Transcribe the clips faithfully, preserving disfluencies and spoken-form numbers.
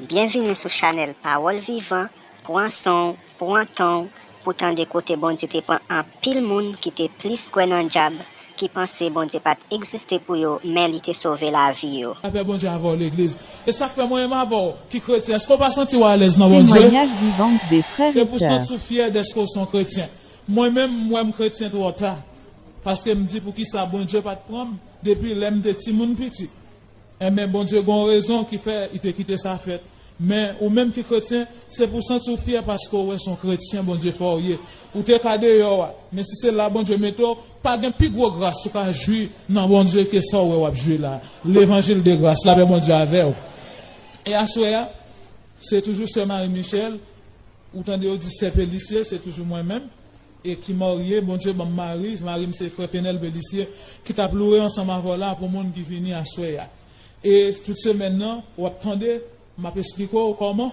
Byenvini sou chanèl Pawòl Vivan. Pran san w, pran tan w pou tande kote Bondye te pran anpil moun ki te plis kwè nan dyab, ki panse Bondye pa t egziste pou yo, men li te sove lavi yo. Lapè Bondye avè w, legliz. E sa k fè mwen menm avè w ki kretyen, èske w pa santi w alèz nan Bondye? Témoignage vivant des frères et sœurs. E pou w santi w fyè dèske w se yon kretyen. Mwen menm, m wè m kretyen twò ta. Paske m di, poukisa Bondye pa t pran m depi lè m te timoun piti? Enben, Bondye gen yon rezon ki fè li te kite sa fèt. Men, ou menm ki kretyen, se pou w santi w fyè paske w wè se yon kretyen Bondye fè w ye. Ou te ka deyò a, men si se la Bondye mete w, pa gen pi gwo gras ou ka jwi nan Bondye ke sa w wè w ap jwi la. Levanjil de gras, lapè Bondye avè w. E aswè a, se toujou sè Marie Michel, ou tande yo di sè Pélissier, se toujou mwen menm, e ki marye, Bondye ban m mari, mari m se frè Fenel Pélissier, ki t ap loure ansanm avè w la pou moun ki vini aswè a. E tout semèn nan, w ap tande, m ap esplike w kòman,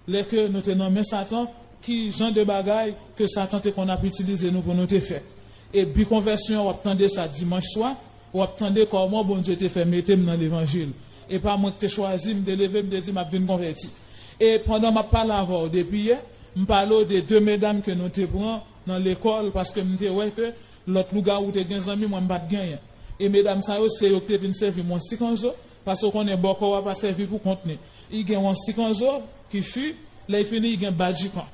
lè ke nou te nan men Satan, ki jan de bagay ke Satan te konn ap itilize nou pou nou te fè. E bi konvèsyon an, w ap tande sa dimanch swa, w ap tande kòman Bondye te fè mete m nan levanjil. E pa mwen ki te chwazi, m te leve, m te di, "M ap vin konvèti." E pandan m ap pale avè w depi yè, m pale w de de medam ke nou te pran nan lekòl, paske m te wè ke lòt lougawou te gen zanmi, mwen m pa t genyen. E medam sa yo, se yo ki te vin sèvi m yon sikanzo, paske w konnen bòkò a pa sèvi pou kont li. Li gen yon sikanzo ki fi, lè l fini, li gen badjikan.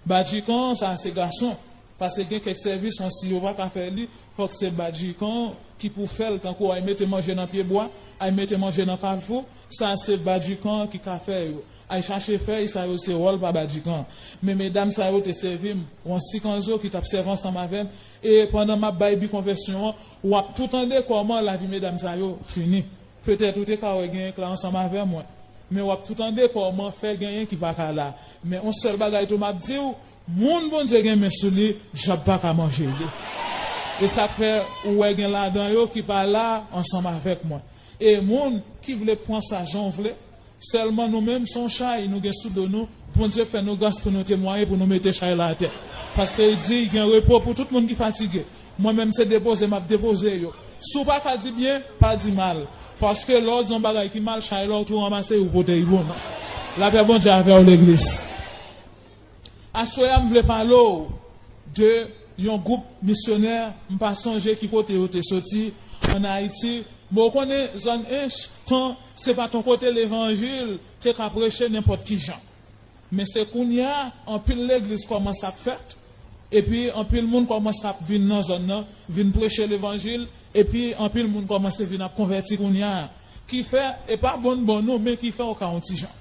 Badjikan, sa se gason. Paske gen kèk sèvis, yon si yo pa ka fè li, fòk se badjikan ki pou fè l, tankou al mete manje nan pyebwa, al mete manje nan kafou, sa se badjikan ki ka fè yo. Al chache fèy, sa yo se wòl pa badjikan. Men medam sa yo te sèvi m, yon sikanzo ki t ap sèvi ansanm avè m, e pandan m ap bay bi konvèsyon an, w ap tou tande kòman lavi medam sa yo fini. Petèt ou te ka wè gen ekla ansanm avè mwen. Men w ap tou tande kòman fè genyen ki pa ka la. Men yon sèl bagay tou m ap di w, moun Bondye gen men sou li, dyab pa ka manje li. E sa k fè ou wè gen ladan yo ki pa la ansanm avèk mwen. E moun ki vle pran sa jan w vle, sèlman nou menm se yon chay nou gen sou do nou, Bondye fè nou gras pou nou temwaye, pou nou mete chay la atè. Paske li di, gen repo pou tout moun ki fatige. Mwen menm se depoze m ap depoze yo. Si w pa ka di byen, pa di mal. Paske lè w di yon bagay ki mal, chay la w tou ranmase, ou pote l pou nou. Lapè Bondye avè w, legliz. Aswè a, m vle pale w de yon gwoup misyonè, m pa sonje ki kote yo te soti, ann Ayiti, men w konnen zòn Ench, tan, se pa t yon kote levanjil te ka preche nenpòt ki jan. Men se kounye a, anpil legliz kòmanse ap fèt, epi anpil moun kòmanse ap vin nan zòn nan, vin preche levanjil, epi anpil moun kòmanse vin ap konvèti kounye a. Ki fè, e pa bon bon non, men ki fè w ka yon ti jan.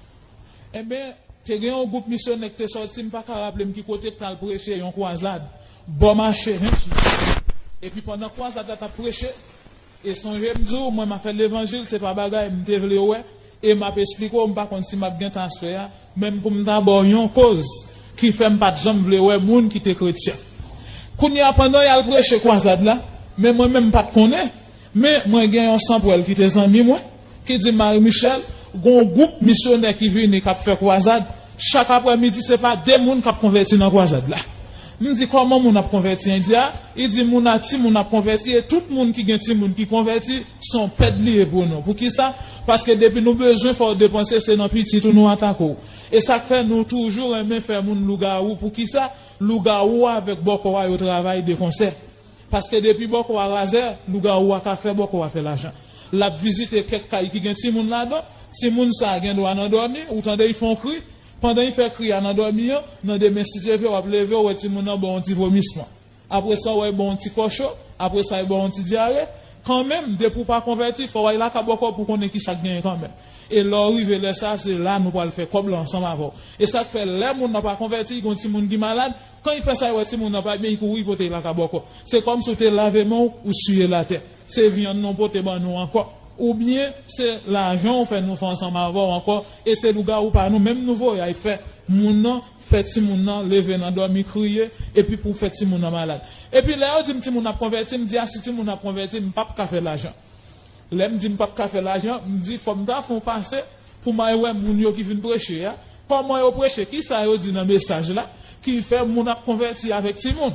Enben, te gen yon gwoup misyonè ki te sòti, m pa ka raple m ki kote, k t al preche yon kwazad bò mache Ench la. Epi pandan kwazad la t ap preche, e sonje m di w, mwen m ap fè levanjil, se pa bagay m te vle wè, e m ap esplike w, m pa konn si m ap gen tan aswè a, menm pou m ta ba w yon koz ki fè m pa t janm vle wè moun ki te kretyen. Kounye a, pandan y al preche kwazad la, men mwen menm m pa t konnen, men mwen gen yon sanpwèl ki te zanmi mwen, ki di m, Marie Michel, gen yon gwoup misyonè ki vini k ap fè kwazad, chak aprèmidi se pa de moun k ap konvèti nan kwazad la. M di, kòman moun ap konvèti? Li di, a, li di, moun a timoun ap konvèti, e tout moun ki gen timoun ki konvèti, se yon pèd li ye pou nou. Poukisa? Paske depi nou bezwen fè w depanse, se nan pitit ou nou atake w. E sa k fè nou toujou renmen fè moun lougawou. Poukisa? Lougawou avèk bòkò a yo travay de konsè. Paske depi bòkò a razè, lougawou a ka fè bòkò a fè lajan. L ap vizite kèk kay ki gen timoun ladan, timoun sa a gen dwa nan dòmi, ou tande l fè yon kri, pandan l fè kri a nan dòmi an, nan demen si Dye vle w ap leve, w wè timoun nan ba w yon ti vomisman. Apre sa, w wè l ba w yon ti kòcho, apre sa, l ba w yon ti dyare, kanmenm, depi w pa konvèti, fò w al lakay bòkò pou w konnen kisa k genyen kanmenm. E lè w rive lè sa a, se la nou pral fè kòb la ansanm avè w. E sa k fè, lè moun nan pa konvèti, gen yon timoun ki malad, kan l fè sa, l wè timoun nan pa byen, l kouri pote l lakay bòkò. Se kòmsi w te lave men w, ou siye l atè. Se vyann nou pote ban nou ankò. Oubyen, se lajan w fè nou fè ansanm avè w ankò, e se lougawou pa nou menm nou voye al fè moun nan, fè timoun nan leve nan dòmi kriye, epi pou fè timoun nan malad. Epi lè yo di m timoun ap konvèti, m di a si timoun ap konvèti, m p ap ka fè lajan. Lè m di m p ap ka fè lajan, m di fò m ta fè yon pase pou m al wè moun yo ki vin preche a, kòman yo preche, kisa yo di nan mesaj la, ki fè moun ap konvèti avèk timoun.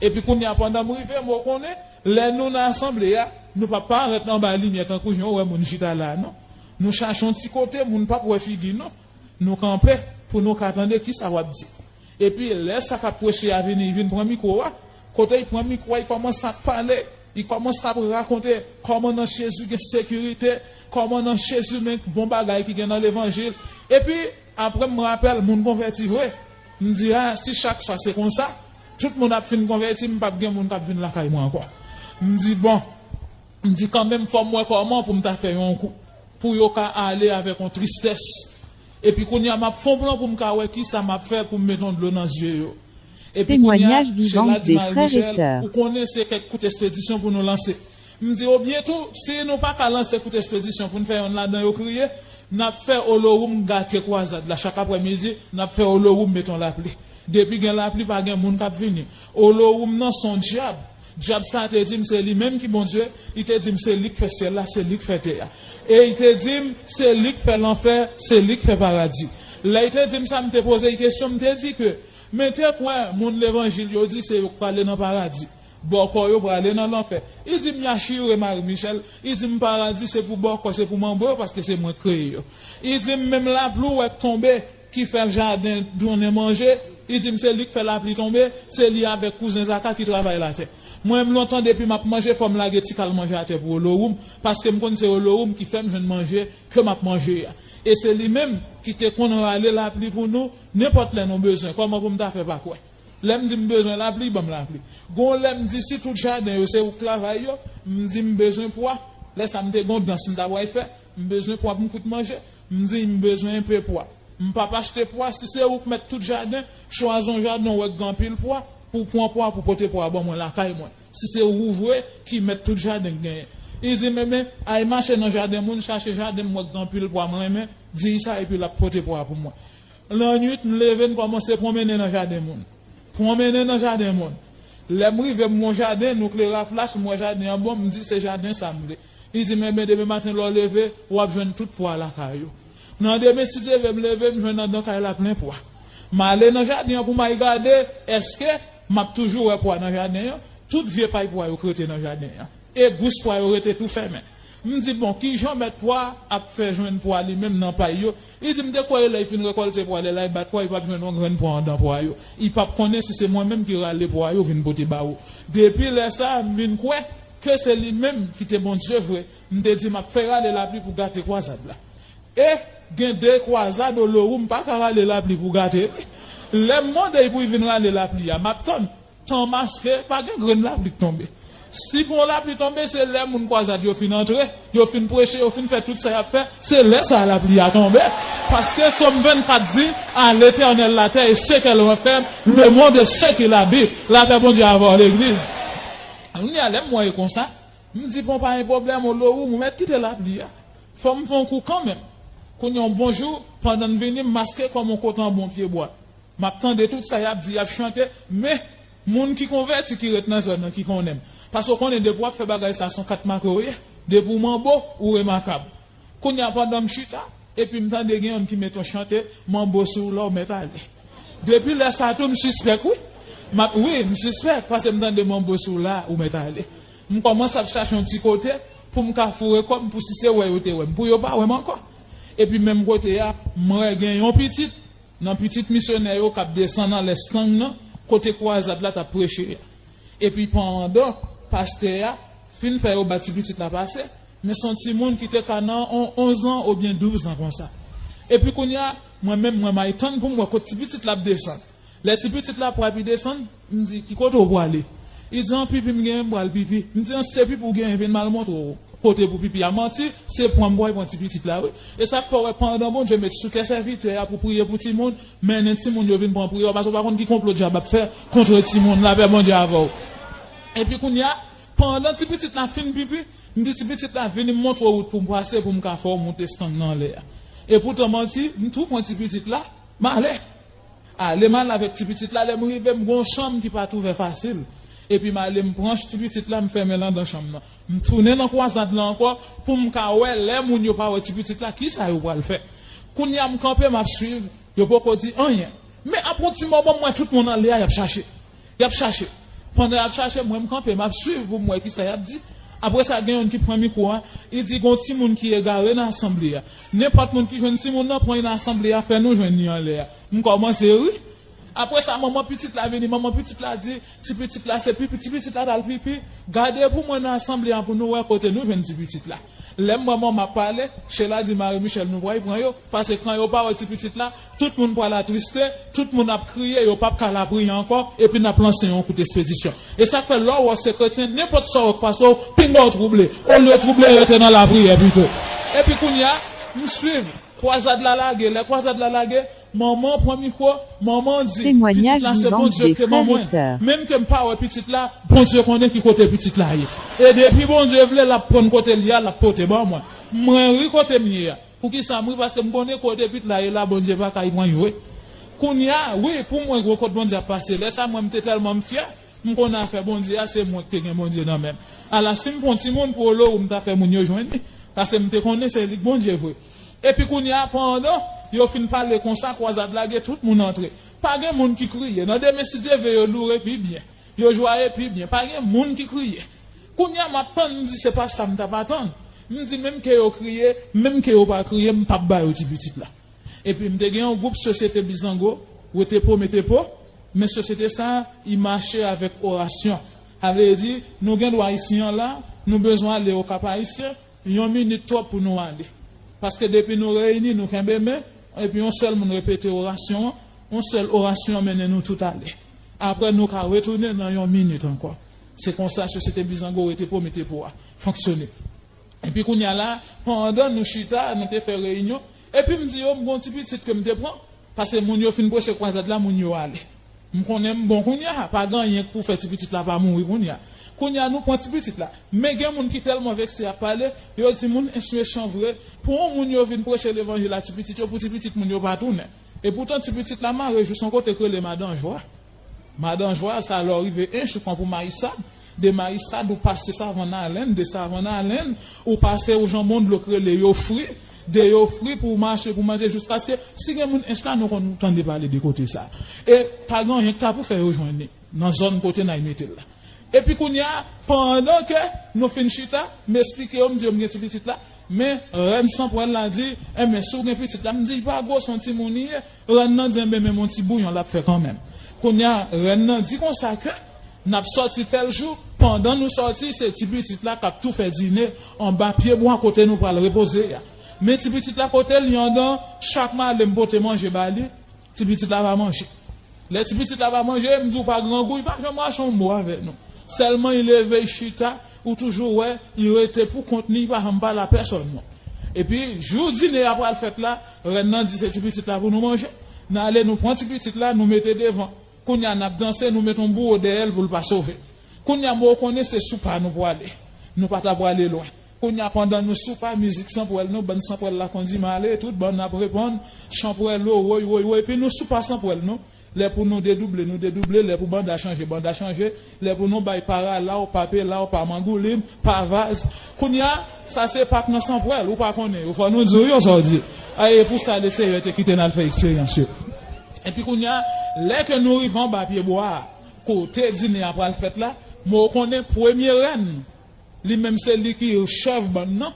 Epi kounye a, pandan m rive, m konnen, lè nou nan asanble a, nou p ap parèt anba limyè tankou jan w wè moun chita la a, non. Nou chache yon ti kote, moun p ap wè figi nou. Nou kanpe pou nou ka tande kisa w ap di. Epi lè sa k ap preche a vini, li vin pran mikwo a. Kote li pran mikwo a, li kòmanse ap pale. Li kòmanse ap rakonte kòman nan Jezi gen sekirite, kòman nan Jezi men bon bagay ki gen nan levanjil. Epi apre m rapèl moun konvèti vre. M di, a, si chak swa se konsa, tout moun ap fin konvèti, m p ap gen moun k ap vin lakay mwen ankò. M di, bon, m di kanmenm fò m wè kòman pou m ta fè yon kou, pou yo ka ale avèk yon tristès. Epi kounye a m ap fè yon plan pou m ka wè kisa m ap fè pou m met yon dlo nan zye yo. Epi kounye a, Sheila di Marie Michel, ou konnen se kèk kout espedisyon pou nou lanse. M di, o byen tou, si nou pa ka lanse kout espedisyon pou n fè yonn ladan yo kriye, n ap fè Olowoum gate kwazad la chak aprèmidi, n ap fè Olowoum met yon lapli. Depi gen lapli, pa gen moun k ap vini. Olowoum nan se yon dyab. Dyab sa a te di m se li menm ki Bondye, li te di m se li k fè syèl la, se li k fè tè a. E li te di m se li k fè lanfè, se li k fè paradi. Lè li te di m sa, m te poze l kesyon, m te di ke, men te kwè moun levanjil yo di se yo k prale nan paradi. Bòkò yo prale nan lanfè. Li di m, y a chire Marie Michel, li di m paradi se pou bòkò, se pou manbo yo, paske se mwen k kreye yo. Li di m menm lapli w wè k tonbe, ki fè jaden donnen manje, li di m se li k fè lapli tonbe, se li avèk kouzen Zaka ki travay latè. Mwen menm lontan depi m ap manje fò m lage ti kal manje atè pou Olowoum, paske m konn se Olowoum ki fè m jwenn manje ke m ap manje a. E se li menm ki te konn rale lapli pou nou, nenpòt lè nou bezwen, kòman pou m ta fè pa kwè? Lè m di m bezwen lapli, li ban m lapli. Gon lè m di si tout jaden yo se ou k travay yo, m di m bezwen pwa. Lè sa m te gon dans m ta pral fè, m bezwen pwa pou m kout manje, m di m bezwen enpe pwa. M p ap achte pwa, si se ou k mèt tout jaden, chwazi yon jaden w wè k gen anpil pwa, pou w pran pwa pou pote pwa ban mwen lakay mwen. Si se ou vre ki mèt tout jaden k genyen. Li di m, ebyen, al mache nan jaden moun, chache jaden m wè k gen anpil pwa m renmen, di sa epi l ap pote pwa pou mwen. Lannwit, m leve, m kòmanse pwonmennen nan jaden moun. Pwonmennen nan jaden moun. Lè m rive, m wè yon jaden, nou klere a flach, m wè jaden an bon, m di se jaden sa m vle. Li di m, enben, demen maten lè w leve, w ap jwenn tout pwa lakay ou. Nan demen, si Dye vle, m leve, m jwenn anndan kay la plen pwa. M ale nan jaden an pou m al gade, èske m ap toujou wè pwa nan jaden an? Tout vye pay pwa yo k rete nan jaden an. E gous pwa yo rete tou fèmen. M di, bon, kijan mèt pwa ap fè jwenn pwa li menm nan pay yo? Li di m te kwè lè l fin rekòlte pwa, lè l al bat pwa, li p ap jwenn yon grenn pwa anndan pwa yo. Li p ap konnen si se mwen menm ki rale pwa yo vin pote ba ou. Depi lè sa a, m vin kwè ke se li menm ki te Bondye vre. M te di, m ap fè rale lapli pou gate kwazad la. E gen de kwazad Olowoum pa ka rale lapli pou gate. Lè m mande l pou l vin rale lapli a, m ap tann. Tan maske, pa gen grenn lapli k tonbe. Si pou yon lapli tonbe, se lè moun kwazad yo fin antre, yo fin preche, yo fin fè tout sa y ap fè, se lè sa a lapli a tonbe. Paske Sòm vennkat di, à l'Éternel la terre et ce qu'elle renferme, le monde et ce qu'il habite. Lapè Bondye avè w, legliz. Kounye a, lè m wè l konsa, m di, bon, pa gen pwoblèm, Olowoum, ou mèt kite lapli a. Fò m fè yon kou kanmenm. Kounye a, yon bon jou, pandan m vini, m maske kòm yon kote anba yon pyebwa. M ap tande tout sa y ap di, y ap chante, men moun ki konvèti ki ret nan zòn nan ki konnen m. Paske w konnen depi w ap fè bagay sa, se yon kat make w ye. Depi w manbo, ou remakab. Kounye a pandan m chita, epi m tande gen yonn ki mete yon chante, manbo si w la, ou mèt ale. Depi lè sa a tou, m sispèk, wi. M ap, wi, m sispèk, paske m tande manbo si w la, ou mèt ale. M kòmanse ap chache yon ti kote pou m ka foure kò m, pou si se wè yo te wè m, pou yo pa wè m ankò. Epi menm kote a, m wè gen yon pitit nan pitit misyonè yo k ap desann anlè Stang nan, kote kwazad la t ap preche a. Epi pandan pastè a fin fè yo ba ti pitit la pase, men se yon timoun ki te ka nan on onz an oubyen douz an konsa. Epi kounye a, mwen menm, mwen m al tann pou m wè kot ti pitit la ap desann. Lè ti pitit la pral pi desann, m di, ki kote w prale? Li di, an pipi m genyen, m pral pipi. M di, an se pipi w genyen, vin m al montre w kote pou pipi a. Manti, se pran m pral pran ti pitit la, wi. E sa k fè w wè pandan Bondye met sou kè sèvitè a pou priye pou timoun, mennen timoun yo vin pran priyè, paske w pa konn ki konplo dyab ap fè kont timoun, lapè Bondye avè w. Epi kounye a, pandan ti pitit la fin pipi, m di ti pitit la, vini m montre w wout pou m pase, pou m ka fè w moute Stang nan anlè a. Epoutan manti, m tou pran ti pitit la, m ale. Ale m ale avèk ti pitit la, lè m rive, m gen yon chanm ki pa t ouvè fasil. Epi m ale, m pran ti pitit la, m fèmen l anndan chanm nan. M tounen nan kwazad la ankò pou m ka wè lè moun yo pa wè ti pitit la, kisa yo pral fè. Kounye a m kanpe, m ap swiv, yo poko di anyen. Men apre yon ti moman, m wè tout moun anlè a, y ap chache. Y ap chache. Pandan y ap chache, mwen m kanpe, m ap swiv pou m wè kisa y ap di. Apre sa, gen youn ki pran mikwo a, li di gon timoun ki egare nan asanble a. Nenpòt moun ki jwenn timoun nan, pran li nan asanble a, fè nou jwenn li anlè a. M kòmanse ri. Apre sa, manman pitit la vini, manman pitit la di, ti pitit la se pipi, ti pitit la t al pipi. Gade pou mwen nan asanble a pou nou wè kote nou jwenn ti pitit la. Lè m wè manman ap pale, Sheila di, Marie Michelle, nou pral pran yo, paske kan yo pa wè ti pitit la, tout moun pral atriste, tout moun ap kriye, yo p ap ka lapriyè ankò, epi n ap lanse yon kout espedisyon. E sa k fè lè w wè se kretyen, nenpòt sa w wè k pase w, pinga w twouble. Olye w twouble, rete nan lapriyè pito. Epi kounye a, m swiv, kwazad la lage, lè kwazad la lage, manman pran mikwo, manman di, pitit la se Bondye ki te ban mwen. Menm ke m pa wè pitit la, Bondye konnen ki kote pitit la ye. E depi Bondye vle, l ap konn kote l ye a, l ap pote ban mwen. Mwen ri kote m ye a. Poukisa m ri? Paske m konnen kote pitit la ye la, Bondye pa ka pran l vre. Kounye a, wi, pou mwen, gwo kot Bondye ap pase. Lè sa, mwen, m te tèlman m fyè, m konnen afè Bondye a, se mwen ki te gen Bondye nan men m. Ala, si m pran timoun pou Olowour, m ta fè moun yo jwenn li. Paske m te konnen se li k Bondye vre. Epi kounye a, pandan yo fin pale konsa, kwazad lage, tout moun antre. Pa gen moun ki kriye. Nan demen, si Dye vle, yo loure pi byen. Yo jwaye pi byen. Pa gen moun ki kriye. Kounye a, m ap tann, m di, se pa sa m t ap atann. M di, menm ke yo kriye, menm ke yo pa kriye, m p ap ba yo ti pitit la. Epi m te gen yon gwoup Sosyete Bizango, Retepo Metepo, men sosyete sa a, li mache avèk orasyon. Sa vle di, nou gen dwa isi an la, nou bezwen ale Okap Ayisyen, yon minit twòp pou nou ale. Paske depi nou reyini, nou kenbe men, epi yon sèl moun repete orasyon an, yon sèl orasyon an mennen nou tout ale. Apre, nou ka retounen nan yon minit ankò. Se konsa Sosyete Bizango Retepo Metepo a fonksyone. Epi kounye a la, pandan nou chita, nou te fè reyinyon, epi m di yo, m gon ti pitit ke m te pran, paske moun yo fin preche kwazad la, moun yo ale. M konnen m bon kounye a, pa gen anyen k pou fè ti pitit la pa mouri kounye a. Kounye a, nou pran ti pitit la. Men gen moun ki tèlman vekse ap pale, yo di moun ench mechan vre. Pou yon moun yo vin preche levanjil a ti pitit yo, pou ti pitit moun yo pa tounen. E poutan ti pitit la mare jis yon kote k rele Madan Jwa. Madan Jwa, sa lè w rive ench, ou pran pou Mayisad. De Mayisad, ou pase Savann Alèn, de Savann Alèn, ou pase yon janbon dlo k rele Yofri, de Yofri pou w mache, pou w manje, jiskaske, si gen moun ench la, nou konn tande pale de kote sa. E pa gen anyen k ta pou fè yo jwenn li, nan zòn kote n al mete l la. Epi kounye a, pandan ke nou fin chita, m esplike yo, m di yo m gen ti pitit la, men rèn Sanpwèl la di, enben, si w gen pitit la, m di, li pa gwo, se yon timoun li ye. Rèn nan di, enben, men yon ti bouyon l ap fè kanmenm. Kounye a, rèn nan di konsa ke n ap sòti tèl jou, pandan nou sòti, se ti pitit la k ap tou fè dine anba pye bwa kote nou pral repoze a. Men ti pitit la kote l ye anndan, chak maten m pote manje ba li, ti pitit la pa manje. Lè ti pitit la pa manje, m di w pa grangou, li pa janm rache yon mo avè nou. Sèlman li leve, li chita, ou toujou wè, li rete pou kont li, li pa janm pale a pèsòn non. Epi, jou dine a pral fèt la, rèn nan di se ti pitit la pou nou manje. N ale, nou pran ti pitit la, nou mete devan. Kounye a, n ap danse, nou mete yon bouwo dèyè l pou l pa sove. Kounye a, mwen konnen se sou pa nou pwale. Nou pa ta pwale lwen. Kounye a, pandan nou sou pa, mizik Sanpwèl nou, bann Sanpwèl la kondi m ale, tout bann ap reponn, Chanpwèlo, woy, woy, woy, epi nou sou pa Sanpwèl nou. Lè pou nou dedouble, nou dedouble, lè pou banda chanje, banda chanje, lè pou nou bay pa rala w, pa pela w, pa mangoulin, pa vaz. Kounye a, sa se Pak nan Sanpwèl, ou pa konnen yo, fò nou di w yo sa w di. A, e pou sa, Lesenyè te kite n al fè eksperyans yo. Epi kounye a, lè ke nou rive anba pye bwa a, kote dine a pral fèt la, mwen konnen premye rèn, li menm se li ki chèf bann nan.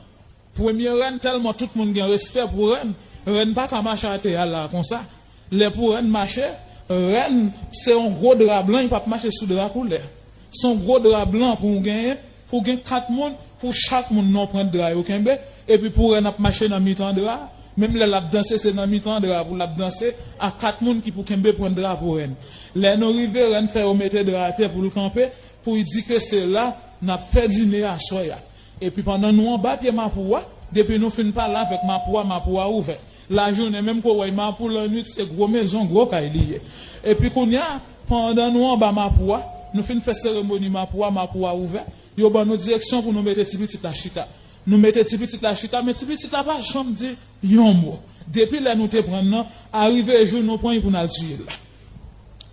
Premye rèn, tèlman tout moun gen respè pou rèn, rèn pa ka mache atè a la konsa. Lè pou rèn mache, rèn se yon gwo dra blan, li p ap mache sou dra koulè. Se yon gwo dra blan pou w genyen, pou w gen kat moun, pou chak moun nan yon pwent dra yo kenbe, epi pou rèn ap mache nan mitan dra a, menm lè l ap danse, se nan mitan dra a pou l ap danse, a kat moun ki pou kenbe pwent dra pou rèn. Lè nou rive, rèn fè yo mete dra atè pou l kanpe, pou l di ke se la n ap fè dine aswè a. Epi pandan nou anba pye mapou a, depi nou fin pale avèk mapou a, mapou a ouvè. Lajounen menm ke w wè mapou, lannwit se gwo mezon, gwo kay li ye. Epi kounye a, pandan nou anba mapou a, nou fin fè seremoni mapou a, mapou a ouvè, yo ban nou direksyon pou nou mete ti pitit la chita. Nou mete ti pitit la chita, men ti pitit la pa janm di yon mo. Depi lè nou te pran l nan, arive jou nou pran l pou n al tiye l la.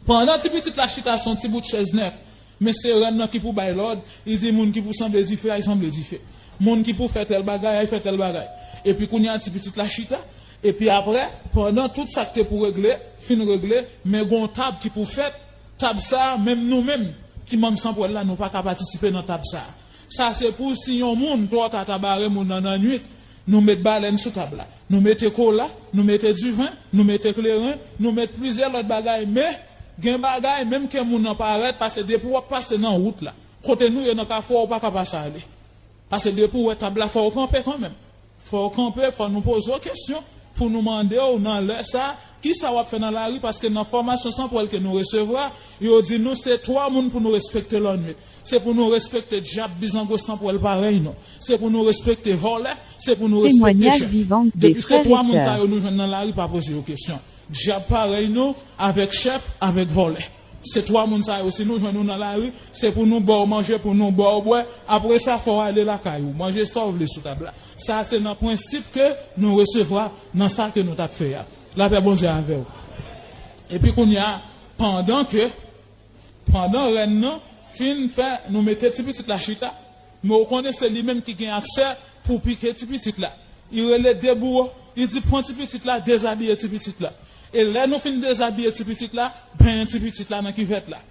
Pandan ti pitit la chita, se yon ti bout chèz nèf. Men se rèn nan ki pou bay lòd, li di moun ki pou sanble dife, ay sanble dife. Moun ki pou fè tèl bagay, ay fè tèl bagay. Epi kounye a ti pitit la chita, epi apre, pandan tout sa k te pou regle, fin regle, men gon tab ki pou fèt, tab sa a, menm nou menm, ki manm Sanpwèl la, nou pa ka patisipe nan tab sa a. Sa se pou si yon moun twò ta ta bare moun nan nan nwit. Nou met balèn sou tab la. Nou mete kola, nou mete diven, nou mete kleren, nou met plizyè lòt bagay, men gen bagay, menm ke moun nan parèt, paske depi w ap pase nan wout la, kote nou ye nan kafou a, ou pa ka pase ale. Paske depi w wè tab la, fò w kanpe kanmenm. Fò w kanpe, fò nou poze w kesyon, pou nou mande w nan lè sa, kisa w ap fè nan lari, paske nan fòmasyon san pwèl ke nou resevwa, yo di nou se twa moun pou nou respekte lannwit. Se pou nou respekte dyab, bizango san pwèl parèy nou. Se pou nou respekte vòlè, se pou nou respekte chèf. Depi se twa moun sa yo nou jwenn nan lari, pa poze yo kesyon. Dyab parèy nou, avèk chèf, avèk vòlè. Se twa moun sa yo, si nou jwenn nou nan lari, se pou nou ba w manje, pou nou ba w bwè. Apre sa, fò w ale lakay ou, manje sa w vle sou tab la. Sa se nan prensip ke nou resevwa nan sa ke nou t ap fè a. Lapè Bondye avè w. Epi kounye a, pandan ke, pandan rèn nan fin fè, nou mete ti pitit la chita, men ou konnen se li menm ki gen aksè pou pike ti pitit la. Li rele de bouwo, li di, pran ti pitit la, dezabiye ti pitit la. E lè nou fin dezabiye ti pitit la, benyen ti pitit la nan kivèt la.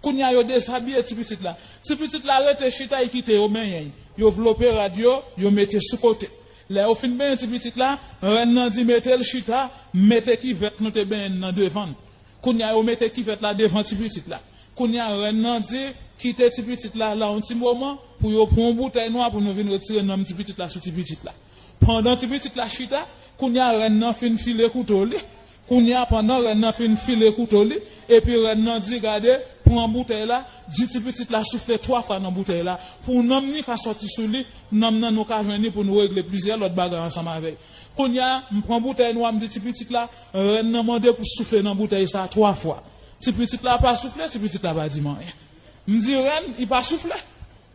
Kounye a, yo dezabiye ti pitit la. Ti pitit la rete chita, li kite yo benyen l. Yo vlope rad yo, yo mete sou kote. Lè yo fin benyen ti pitit la, rèn nan di, mete l chita, mete kivèt nou te benyen l nan devan l. Kounye a, yo mete kivèt la devan ti pitit la. Kounye a, rèn nan di, kite ti pitit la la yon ti moman pou yo pran yon boutèy nwa pou nou vin retire nanm ti pitit la sou ti pitit la. Pandan ti pitit la chita, kounye a, rèn nan fin file kouto li. Kounye a, pandan rèn nan fin file kouto li, epi rèn nan di, gade, pran boutèy la, di ti pitit la soufle twa fwa nan boutèy la, pou nanm ni ka sòti sou li, nanm nan nou ka jwenn li pou nou regle plizyè lòt bagay ansanm avè l. Kounye a, m pran boutèy nwa, m di ti pitit la, rèn nan mande pou soufle nan boutèy sa a twa fwa. Ti pitit la pa soufle, ti pitit la pa di m anyen. M di rèn, li pa soufle.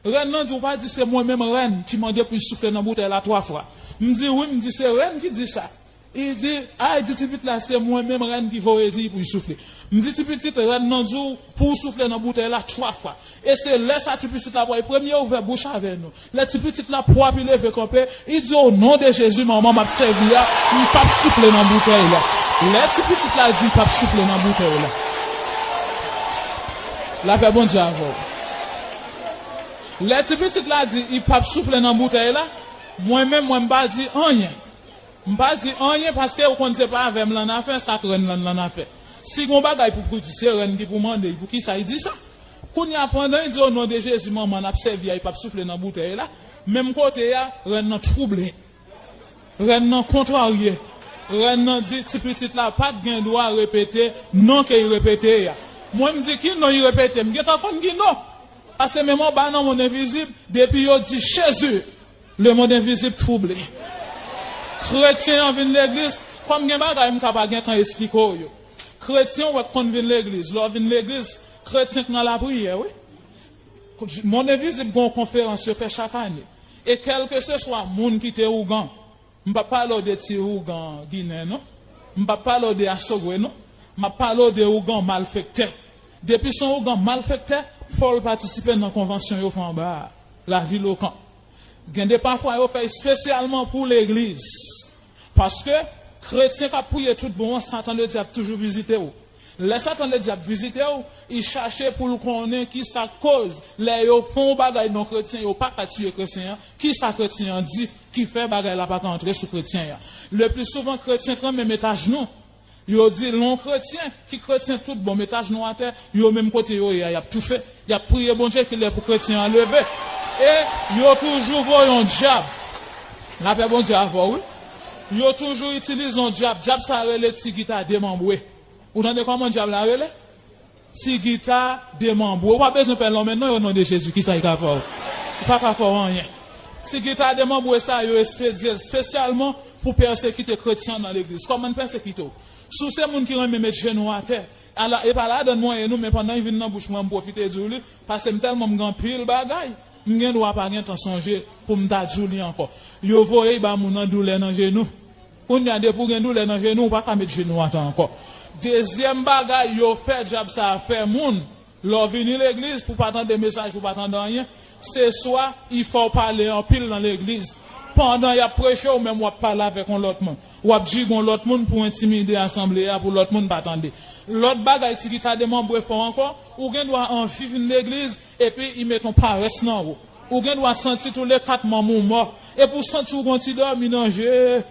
Rèn nan di, ou pa di se mwen menm rèn ki mande pou l soufle nan boutèy la twa fwa. M di wi, m di se rèn ki di sa. Li di, ay, di ti pitit la, se mwen menm rèn ki voye di l pou l soufle. M di ti pitit, rèn nan di w pou w soufle nan boutèy la twa fwa. E se lè sa ti pitit la pral premye ouvè bouch avè nou. Lè ti pitit la pwòp, li leve kanpe, li di, o non de Jezi, manman m ap sèvi a, m p ap soufle nan boutèy la. Lè ti pitit la di l p ap soufle nan boutèy la. Lapè Bondye avè w. Lè ti pitit la di, li p ap soufle nan boutèy la, mwen menm, mwen m pa di anyen. M pa di anyen paske ou konn se pa avè m l annafè, sa k rèn lan l annafè. Si gon bagay pou, pou di, se rèn ki pou mande l, poukisa l di sa? Kounye a, pandan l di, o non de Jezi, manman n ap sèvi a, li p ap soufle nan boutèy la, menm kote a, rèn nan twouble. Rèn nan kontrarye. Rèn nan di, ti pitit la pa t gen dwa repete non ke l repete a. Mwen, m di, ki non l repete? M gentan konn ki non. Paske menm anba nan mond envizib, depi yo di Jezi, lemonn envizib twouble. Kretyen an vin legliz, kòm gen bagay m ka pa gentan esplike w yo. Kretyen w wè k konn vin legliz, lè w vin legliz, kretyen k nan lapriyè, wi. Monn envizib gen yon konferans yo fè chak ane. E kèlkeseswa moun ki te ougan, m p ap pale w de ti ougan ginen, non. M p ap pale w de asogwe, non. M ap pale w de ougan malfektè. Depi se yon ougan malfektè, fò l patisipe nan konvansyon yo fè anba a, lavil Okan. Gen de pafwa yo fè espesyalman pou legliz. Paske kretyen k ap priye tout bon an, Satan Ledyab toujou vizite w. Lè Satan Ledyab vizite w, li chache pou l konnen kisa k koz lè yo fè yon bagay non kretyen, yo pa ka tiye kretyen an, kisa kretyen an di ki fè bagay la pa ka antre sou kretyen an. Le pli souvan, kretyen k renmen met ajnou. Yo di lè yon kretyen ki kretyen tout bon met ajnou atè, yo menm kote yo ye a, y ap toufe. Y ap priye Bondye kilè pou kretyen an leve. E yo toujou voye yon dyab. Lapè Bondye avè w, wi. Yo toujou itilize yon dyab. Dyab sa a rele ti gita demanbre. Ou tande kòman dyab la rele? Ti gita demanbre. Ou pa bezwen pè lonmen non, o non de Jezi, kisa l ka fè w? Li pa ka fè w anyen. Ti gita demanbre sa yo espedye l espesyalman pou pèsekite kretyen nan legliz. Kòman l pèsekite w? Si w se moun ki renmen met jenou atè, ala, e pa ladann mwen ye nou, men pandan l vin nan bouch mwen, m pwofite di w li, paske m tèlman m gen anpil bagay, m gen dwa pa gen tan sonje pou m ta di w li ankò. Yo voye l ba moun nan doulè nan jenou. Kounye a, depi w gen doulè nan jenou, ou pa ka met jenou atè ankò. Dezyèm bagay yo fè dyab sa a fè moun, lè w vini legliz, pou w pa tande mesaj, pou w pa tande anyen, se swa li fè w pale anpil nan legliz. Pandan y ap preche, ou menm w ap pale avèk yon lòt moun. W ap jigo yon lòt moun pou entimide asanble a, pou lòt moun pa tande. Lòt bagay ti gita demanbre fè w ankò, ou gen dwa anvi vin legliz, epi li met yon parès nan ou. Ou gen dwa santi toule kat manm ou mò. Epi w santi w gon ti dòmi nan je.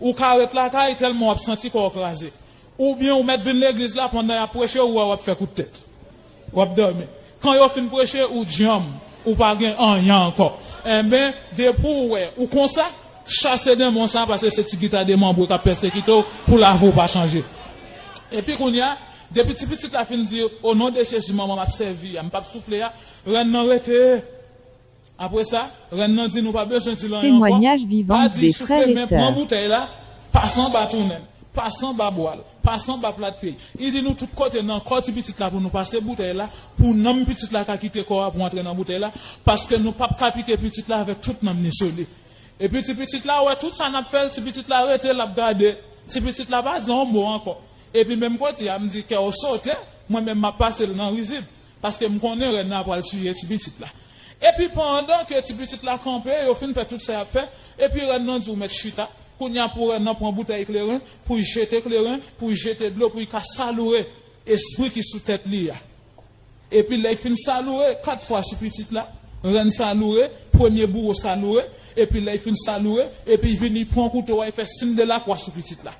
Ou ka ret lakay tèlman w ap santi kò w kraze. Oubyen ou mèt vin legliz la pandan y ap preche, ou wè w ap fè kout tèt. W ap dòmi. Kan yo fin preche, ou djanm. Ou pa gen anyen ankò. Enben, depi w wè ou konsa, chase denmon sa, paske se ti gita demanbre k ap pèsekite w pou lavi w pa chanje. Epi kounye a, depi ti pitit la fin di, "O non de Jezi, manman m ap sèvi a, m p ap soufle a," rèn nan rete. Apre sa, rèn nan di, "Nou pa bezwen di l anyen ankò. Pa di soufle, men pran boutèy la, pase anba tounen l, pase anba bwa l, pase anba plat pye l." Li di nou tout kote nan kò ti pitit la pou nou pase boutèy la, pou nanm pitit la ka kite kò a pou antre nan boutèy la, paske nou p ap ka pike pitit la avèk tout nanm ni sou li. Epi ti pitit la wè tout sa n ap fè l, ti pitit la rete, l ap gade. Ti pitit la pa di yon mo ankò. Epi menm kote a, m di, "Kè w sote, mwen menm m ap pase l nan rizib." Paske m konnen rèn nan pral tiye ti pitit la. Epi pandan ke ti pitit la kanpe, yo fin fè tout sa y ap fè, epi rèn nan di w mèt chita. Kounye a pou rèn nan pran boutèy kleren, pou l jete kleren, pou l jete dlo, pou l ka saloure espri ki sou tèt li a. Epi lè l fin saloure kat fwa sou pitit la, rèn saloure, premye bouro saloure, epi lè l fin saloure, epi l vini pran kouto a, l fè siy de lakwa sou pitit la.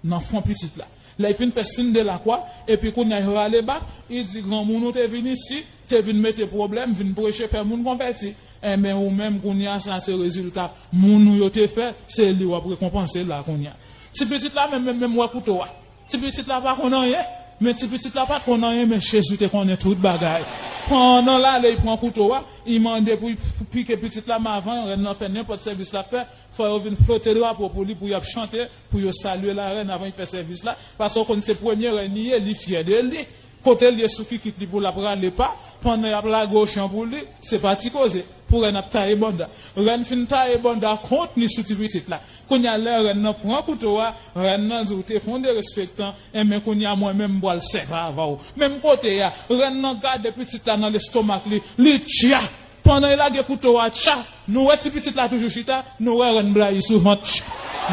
Nan fwon pitit la. Lè l fin fè siy de lakwa, epi kounye a l rale bak, li di, "Granmoun ou te vin isi, te vin mete pwoblèm, vin preche, fè moun konvèti. Enben, ou menm, kounye a, sa se rezilta moun ou yo te fè, se li w ap rekonpanse la kounye a." Ti pitit la menm, menm, menm wè kouto a. Ti pitit la pa konn anyen, men ti pitit la pa t konn anyen, men Jezi te konnen tout bagay. Pandan l ale, l pran kouto a, li mande pou l pike pitit la, men avan rèn nan fè nenpòt sèvis l ap fè, fò yo vin flote drapo pou li, pou y ap chante, pou yo salye larèn avan y fè sèvis la. Paske w konn se premye rèn li ye, li fyè de li. Kote l ye sou kikit li pou l ap rale pa, pandan y ap lage ochan pou li, se pa ti koze. Pou rèn ap taye banda. Rèn fin taye banda kont li sou ti pitit la. Kounye a lè rèn nan pran kouto a, rèn nan di, "Ou te fè yon derespektan, enben kounye a mwen menm m pral sèvi avè w." Menm kote a, rèn nan gade pitit la nan lestomak li, li tcha. Pandan l lage kouto a, tcha, nou wè ti pitit la toujou chita, nou wè rèn blayi sou vant.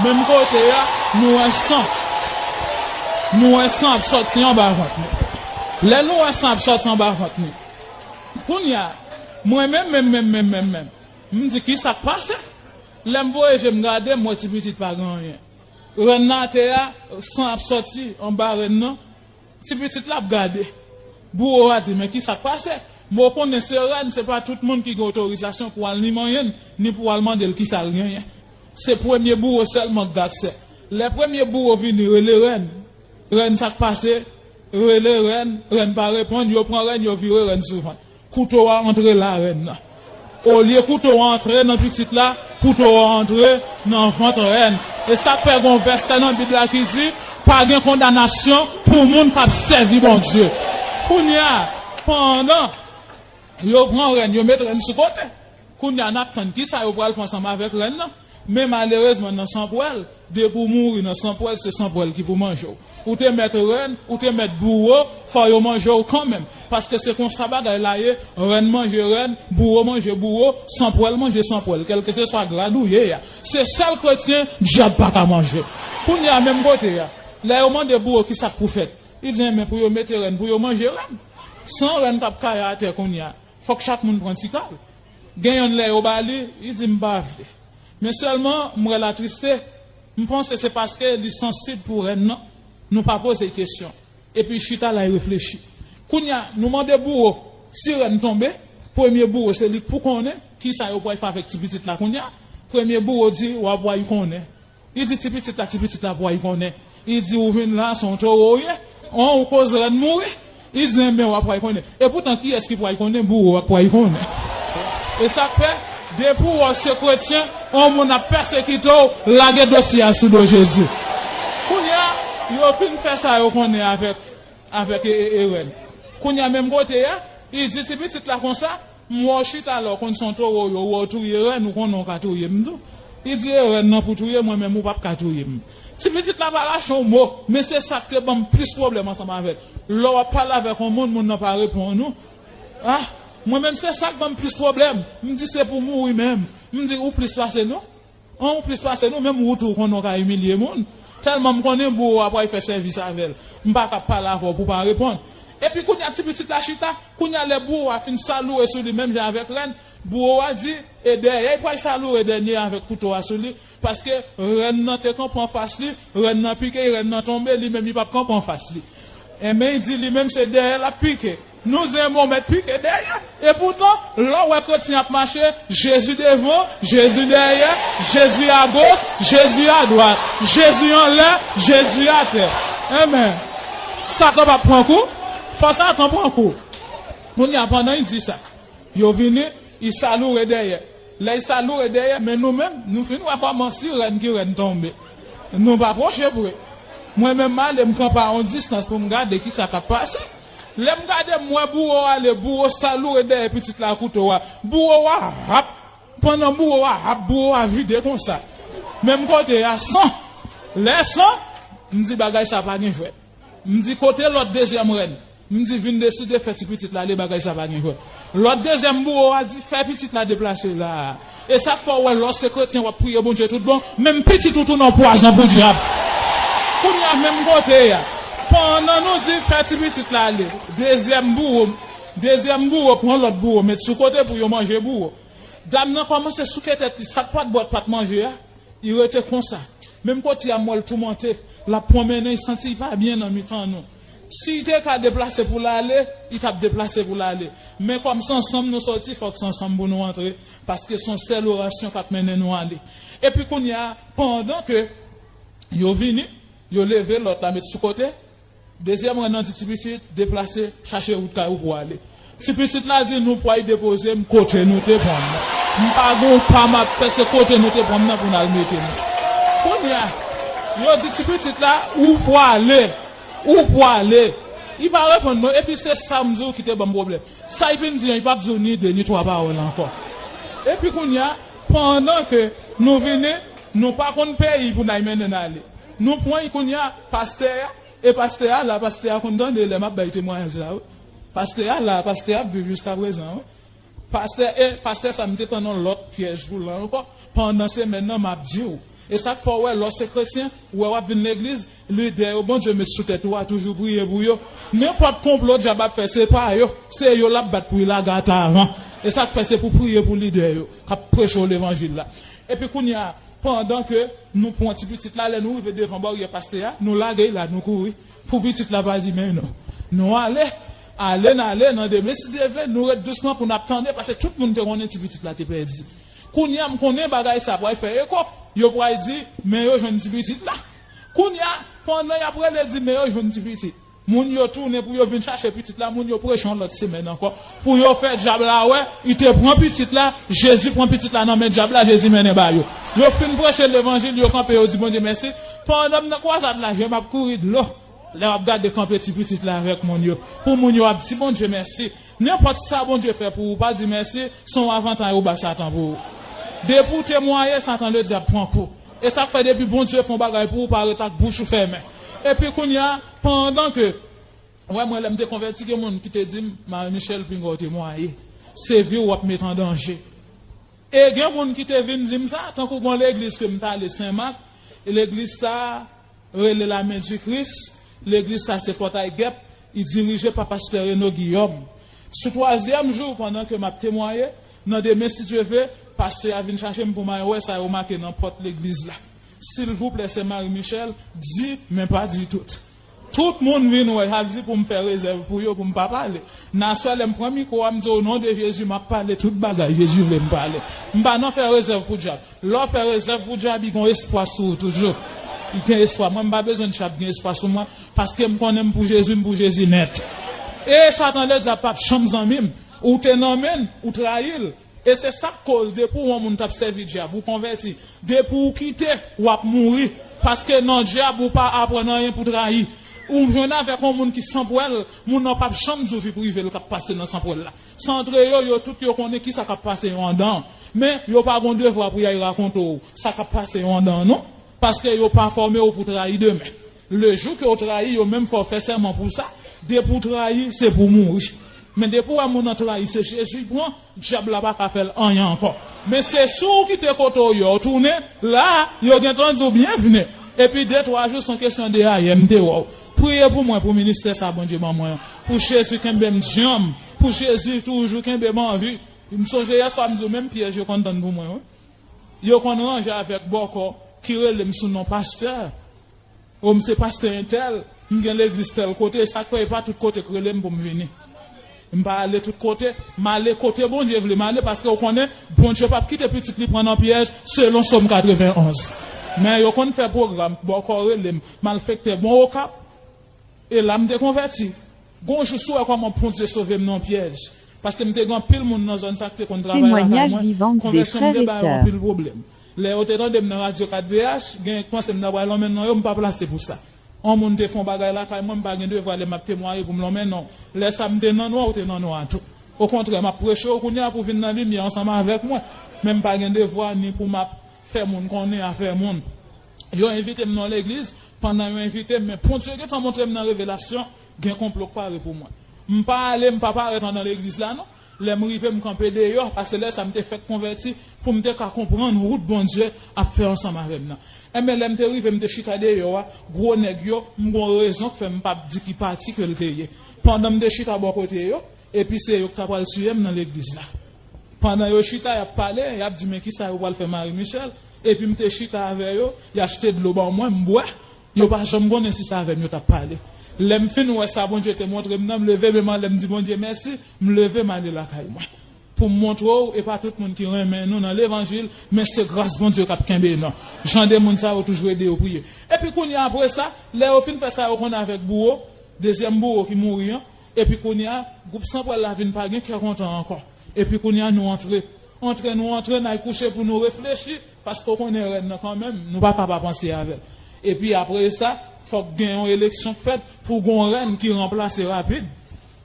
Menm kote a, nou wè san. Nou wè san ap sòti anba vant li. Lè nou wè san ap sòti anba vant li. Kounye a, mwen menm, menm, menm, menm, menm, menm, m di, "Ki sa k pase?" Lè m voye je m gade, m wè ti pitit pa gen anyen. Rèn nan atè a, san ap sòti anba rèn nan. Ti pitit la ap gade. Bouro a di, "Men ki sa k pase?" Bon, w konnen se rèn, se pa tout moun ki gen otorizasyon pou al ni manyen l, ni pou al mande l ki sa l genyen. Se premye bouro sèlman k gen aksè. Lè premye bouro vini, rele rèn. "Rèn, sa k pase?" Rele rèn, rèn pa reponn, yo pran rèn, yo vire rèn sou vant. Kouto a antre larèn nan. Olye kouto a antre nan pitit la, kouto a antre nan vant rèn. E sa k fè gon vèsè nan Bib la ki di, "Pa gen kondanasyon pou moun k ap sèvi Bondye." Kounye a, pandan yo pran rèn, yo met rèn sou kote. Kounye a, n ap tann ki sa yo pral fè ansanm avèk rèn nan. Men malerezman, nan san pwèl, depi w mouri nan san pwèl, se san pwèl ki pou manje w. Ou te mèt rèn, ou te mèt bouro, fò yo manje w kanmenm. Paske se konsa bagay la ye, rèn manje rèn, bouro manje bouro, san pwèl manje san pwèl, kèlkeswa grad ou ye a. Se sèl kretyen dyab pa ka manje. Kounye a, menm kote a, lè yo mande bouro ki sa k pou fèt, li di, "Enben, pou yo mete rèn, pou yo manje rèn." San rèn k ap kaye atè kounye a, fòk chak moun pran ti kal. Gen yonn lè yo ba li, li di, "M pa vle." Men sèlman, m wè l atriste. M panse se paske li sansib pou rèn nan. Nou pa poze l kesyon. Epi l chita la, l reflechi. Kounye a, nou mande bouro, si rèn tonbe, premye bouro se li k pou konnen ki sa yo pral fè avèk ti pitit la kounye a. Premye bouro di, "W ap pral konnen." Li di ti pitit la, ti pitit la pral konnen. Li di, "Ou vin la, se yon towo w ye. On, ou koz rèn mouri." Li di, "Enben, w ap pral konnen." Epoutan, kiyès ki pral konnen? Bouro a pral konnen. E sa k fè, depi w wè w se kretyen, yon moun ap pèsekite w, lage dosye a sou do Jezi. Kounye a, yo fin fè sa yo konnen avèk, avèk e, e, e rèn. Kounye a, menm kote a, li di ti pitit la konsa, "M wè w chita la, w konn se yon towo w ye, w wè w touye rèn, ou konnen w ka touye m tou." Li di, "E rèn nan pou touye mwen, men ou p ap ka touye m." Ti pitit la pa lage yon mo, men se sa k te ban m plis pwoblèm ansanm avè l. Lè w ap pale avèk yon moun, moun nan pa reponn ou. Ah, mwen menm se sa k ban m plis pwoblèm. M di, "Se pou mouri menm." M di, "Ou plis pase nou? An, ou plis pase nou, menm ou tou w konnen w ka imilye moun." Tèlman m konnen bouro a pral fè sèvis avè l. M pa ka pale avè w pou w pa reponn. Epi kounye a ti pitit la chita, kounye a lè bouwo a fin saloure sou li menm jan avèk rèn, bouwo a di, e dèyè l pral saloure dènye avèk kouto a sou li, paske rèn nan te kanpe anfas li, rèn nan pike, rèn nan tonbe, li menm li p ap kanpe anfas li. Enben, li di li menm se dèyè l ap pike. Nou di enben w mèt pike dèyè. Epoutan, lè w wè kretyen ap mache, Jezi devan, Jezi dèyè, Jezi agoch, Jezi adwat, Jezi anlè, Jezi atè. Enben, Satan p ap pran kou. Fò Satan pran kou. Kounye a, pandan l di sa, yo vini, li saloure dèyè. Lè l saloure dèyè, men nou menm, nou fin wè kòman si rèn ki rèn tonbe. Nou pa pwoche pre. Mwen menm, m ale, m kanpe a yon distans pou m gade ki sa k ap pase. Lè m gade, m wè bouwo a ale, bouwo saloure dèyè pitit la kouto a. Bouwo a ap, pandan bouwo a ap, bouwo a vide konsa. Menm kote a, san. Lè san, m di bagay sa pa gen jwèt. M di kote lòt dezyèm rèn. M di vin deside fè ti pitit la ale, bagay sa pa gen jwèt. Lòt dezyèm bouwo a di fè pitit la deplase la a. E sa k fè w wè lè w se kretyen w ap priye Bondye tout bon, menm pitit ou tounen yon pwazon pou dyab. Kounye a menm kote a, pandan nou di fè ti pitit la ale, dezyèm bouwo, dezyèm bouwo pran lòt bouwo met sou kote pou yo manje bouwo. Dam nan kòmanse souke tèt li, sa k pa t bwè pa t manje a, li rete konsa. Menm kote a m wè l toumante, l ap pwonmennen, li santi l pa byen nan mitan nou. Si l te ka deplase pou l ale, li t ap deplase pou l ale. Men kòm se ansanm nou soti, fòk se ansanm pou nou antre, paske se yon sèl orasyon k ap mennen nou ale. Epi kounye a, pandan ke yo vini, yo leve lòt la met sou kote, dezyèm rèn nan di ti pitit, deplase, chache wout kay ou pou w ale. Ti pitit la di nou pway depoze m kote nou te pran m nan. M pa gen yon pa m ap fè, se kote nou te pran m nan pou n al mete m. Kounye a, yo di ti pitit la, ou pwale, ou pwale. Li pa reponn non, epi se sa m di w ki te ban m pwoblèm. Sa li vin di an, li p ap di w ni de ni twa pawòl ankò. Epi kounye a, pandan ke nou vini, nou pa konn peyi pou n al mennen n ale. Nou pran l kounye a, pastè a, e pastè a la, pastè a konn tande lè m ap bay temwayaj la, wi. Pastè a la, pastè a ap viv jiskaprezan, wi. Pastè, e pastè sa, m te tann yon lòt pyèj pou l la ankò. Pandan semèn nan, m ap di w. E sa k fè w wè, lè w se kretyen, ou wè w ap vin legliz, lidè yo Bondye met sou tèt ou a, toujou priye pou yo. Nenpòt konplo dyab ap fè, se pa yo, se yo l ap bat pou l lage atè a avan. E sa k fè se pou priye pou lidè yo, k ap preche w levanjil la. Epi kounye a, pandan ke nou pran ti pitit la, lè nou rive devan baryè pastè a, nou lage l la, nou kouri. Pou pitit la pa di men nou. Nou ale, ale n ale, nan demen, si Dye vle, nou ret dousman pou n ap tande, paske tout moun te konnen ti pitit la te pèdi. Kounye a, m konnen bagay sa pral fè eko. Yo pral di, men yo jwenn ti pitit la. Kounye a, pandan y ap rele di, men yo jwenn ti pitit, moun yo tounen pou yo vin chache pitit la, moun yo preche yon lòt semèn ankò, pou yo fè dyab la wè, li te pran pitit la, Jezi pran pitit la nan men dyab la, Jezi mennen ba yo. Yo fin preche levanjil, yo kanpe, yo di Bondye mèsi. Pandan m nan kwazad la, je m ap kouri dlo. Lè w ap gade kanpe ti pitit la avèk moun yo, pou moun yo ap di Bondye mèsi. Nenpòt sa Bondye fè pou ou, pa di mèsi, se yon avantay ou ba Satan pou ou. Depi w temwaye, Satan ledyab pran kou. E sa k fè depi Bondye fè yon bagay pou ou, pa ret ak bouch ou fèmen. Epi kounye a, pandan ke, wè mwen lè m te konvèti, gen moun ki te di m, Marie Michel, pinga w temwaye. Se vi w w ap met an danje. E gen moun ki te vin di m sa, tankou gen yon legliz ke m t ale Senmak, e legliz sa a rele Lamen di Kris, legliz sa se Pòtay Gèp, li dirije pa pastè Reno Guillaume. Sou twazyèm jou, pandan ke m ap temwaye, nan demen, si Dye vle, pastè a vin chache m pou m al wè sa yo make nan pòt legliz la. Silvouplè, sè Marie Michel, di, men pa di tout. Tout moun vin wè, y ap di pou m fè rezèv pou yo, pou m pa pale. Nan aswè, lè m pran mikwo a, m di, o non de Jezi, m ap pale tout bagay Jezi vle m pale. M pa nan fè rezèv pou dyab. Lè w fè rezèv pou dyab, li gen yon espwa sou ou toujou. Li gen espwa. Mwen, m pa bezwen dyab gen espwa sou mwen, paske m konnen m pou Jezi, m pou Jezi nèt. E Satan ledyab p ap janm zanmi m. Ou te nan men l, ou trayi l. E se sa k koz, depi w yon moun t ap sèvi dyab, ou konvèti, depi w kite, w ap mouri. Paske nan dyab, ou pa aprann anyen pou trayi. Ou jwenn avèk yon moun ki san pwèl, moun nan p ap janm di w vi prive l k ap pase nan san pwèl la. Sa antre yo, yo tout yo konnen kisa k ap pase yo anndan an. Men, yo pa gen devwa pou y al rakonte w sa k ap pase yo anndan an, non. Paske yo pa fòme w pou trayi demen. Lejou ke w trayi, yo menm fè w fè sèman pou sa. Depi w trayi, se pou w mouri. Men depi w wè moun nan trayi, se Jezi l pran, dyab la pa ka fè l anyen ankò. Men se si w kite kote w ye w tounen, la a, yo gentan di w byenvni. Epi de twa jou, se yon kesyon de ayè m te wè w. Priye pou mwen, pou ministè sa Bondye ban mwen an. Pou Jezi kenbe m djanm. Pou Jezi toujou kenbe m anvi. M sonje yè swa m di w menm pyèj yo konn tann pou mwen, wi. Yo konn ranje avèk bòkò ki rele m sou non pastè. O, m se pastè entèl, m gen legliz tèl kote, sa k fè e pa tout kote k rele m pou m vini. M pa ale tout kote, m ale kote Bondye vle m ale, paske w konnen, Bondye p ap kite pitit li pran nan pyèj, selon Sòm katrevenn onz. Men yo konn fè pwogram, bòkò rele m, malfektè bon Okap, e la m te konvèti. Gon jou si w wè kòman Bondye sove m nan pyèj, paske m te gen anpil moun nan zòn sa k te konn travay lakay mwen, konvèsyon m te ba yo anpil pwoblèm. Lè yo te tande m nan radyo kat V H, gen k panse m ta pral lonmen non yo, m pa plase pou sa. On moun te fè on bagay lakay mwen, m pa gen devwa lè m ap temwaye pou m lonmen non. Lè sa m te nan nwa, ou te nan nwa tou. Okontrè, m ap preche w kounye a pou w vin nan limyè ansanm avèk mwen. Men m pa gen devwa ni pou m ap fè moun konnen afè moun. Yo envite m nan legliz, pandan yo envite m, men Bondye gentan montre m nan revelasyon, gen konplo k pare pou mwen. M pa ale, m pa parèt anndan legliz la non. Lè m rive, m kanpe deyò, paske lè sa m te fèk konvèti, pou m te ka konprann wout Bondye ap fè ansanm avè m nan. Enben, lè m te rive, m te chita deyò a, gwo nèg yo, m gon rezon k fè m p ap di ki pati ke l te ye. Pandan m te chita bò kote yo, epi se yo k ta pral tiye m nan legliz la. Pandan yo chita, y ap pale, y ap di, "Men kisa yo pral fè Marie Michel?" Epi m te chita avè yo, y achte dlo ban mwen, m bwè. Yo pa janm konnen si se avè m yo t ap pale. Lè m fin wè sa Bondye te montre m nan, m leve men m anlè, m di Bondye mèsi, m leve m ale lakay mwen. Pou m montre w, e pa tout moun ki renmen nou nan levanjil, men se gras Bondye k ap kenbe nou. Jan de moun sa yo toujou ede yo priye. Epi kounye a, apre sa, lè yo fin fè sa yo konn avèk bouwo, dezyèm bouwo ki mouri an, epi kounye a, gwoup Sanpwèl la vin pa gen kè kontan ankò. Epi kounye a, nou antre. Antre, nou antre, n al kouche pou nou reflechi, paske w konnen rèn nan kanmenm, nou pa ka pa panse avè l. Epi apre sa, fòk gen yon eleksyon k fèt pou gon rèn ki ranplase rapid.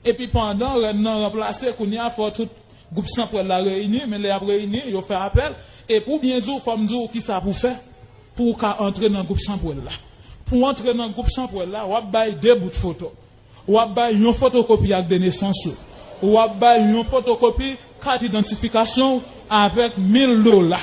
Epi pandan rèn nan ranplase, kounye a, fò tout gwoup Sanpwèl la reyini, men lè y ap reyini, yo fè apèl. Epi pou byen di w, fò m di w kisa pou w fè pou w ka antre nan gwoup Sanpwèl la. Pou w antre nan gwoup Sanpwèl la, w ap bay de bout foto. W ap bay yon fotokopi ak de nesans ou. W ap bay yon fotokopi kat idantifikasyon w avèk mil dola.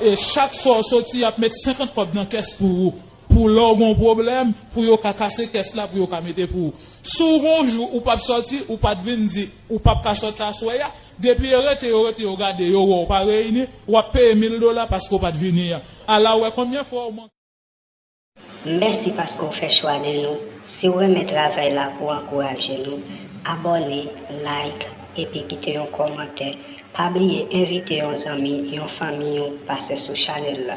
E chak swa w soti, y ap met senkant kòb nan kès pou ou. Pou lè w gen yon pwoblèm, pou yo ka kase kès la, pou yo ka mete pou ou. Si w gen yon jou ou p ap sòti, ou pa t vin di, ou p ap ka sòti aswè a, depi yo rete, yo rete, yo gade, yo wè w pa reyini, w ap peye mil dola paske w pa t vini an. Ala w wè konbyen fwa w manke. Mèsi paske w fè chwa de nou. Si w renmen travay la pou w ankouraje nou, abòne, like, epi kite yon kòmantè. Pa bliye envite yon zanmi, yon fanmi w pase sou chanèl la.